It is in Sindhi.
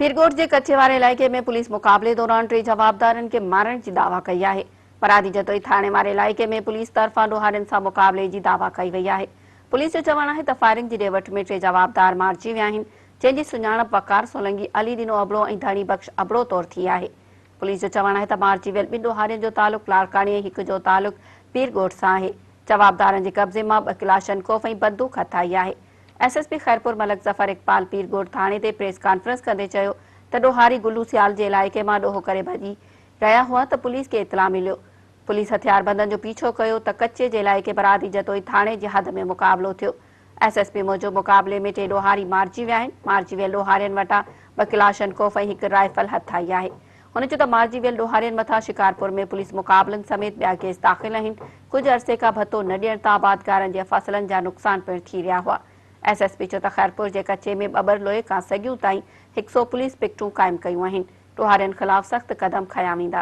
پيرڳوٺ جي ڪچي واري علائقي ۾ پوليس مقابلي دوران ٽي جوابدارن کي مارڻ جي دعويٰ ڪئي آهي. پرادي جتوئي ٿاڻي واري علائقي ۾ پوليس طرفان ڏوهارين سان مقابلي جي دعويٰ ڪئي وئي آهي. پوليس جو چوڻ آهي ته فائرنگ جي ڏي وٺ ۾ ٽي جوابدار مارجي ويا آهن، جنهن جي سڃاڻپ وقار سولنگي، علي ڏنو ابڙو ۽ ڌڻي بخش ابڙو طور ٿي آهي. پوليس جو چوڻ آهي ته مارجي ويل ٻن ڏوهارين جو تعلق لاڙڪاڻي ۽ هڪ جو تعلق پيرڳوٺ سان آهي. جوابدارن جي قبضي مان ٻه ڪلاشنڪوف ۽ بندوق هٿ آئي آهي. S S P Khairpur Malik Zafar Iqbal Pirgoth ٿاڻي تي پريس ڪانفرنس ڪندي چيو ته ڏوهاري گلو سيال جي علائقي مان ڏوهه ڪري ڀڄي رهيا هئا ته پوليس کي اطلاع مليو. پوليس هٿياربندن جو پيڇو ڪيو ته ڪچي جي علائقي برادي جتوئي ٿاڻي جي حد ۾ مقابلو ٿيو. ايس ايس پي موجب مقابلي ۾ ٽي ڏوهاري مارجي ويا آهن، مارجي ويل ڏوهارين وٽان ٻه ڪلاشنڪوف ۽ هڪ رائفل هٿ آئي آهي. هن چيو ته مارجي ويل ڏوهارين مٿان شڪارپور ۾ پوليس مقابلن سميت ٻيا ڪيس داخل آهن، ڪجهه عرصي کان ڀتو نه ڏيڻ تان آبادگارن جي فصلن جا نقصان پڻ ٿي رهيا هئا. ايس ايس پي چيو ته خيرپور جي ڪچي ۾ ٻٻر لوئي کان سڳيون تائين هڪ سئو پوليس پڪٽون قائم ڪيون آهن، ڏوهارين خلاف سخت قدم کنيا ويندا.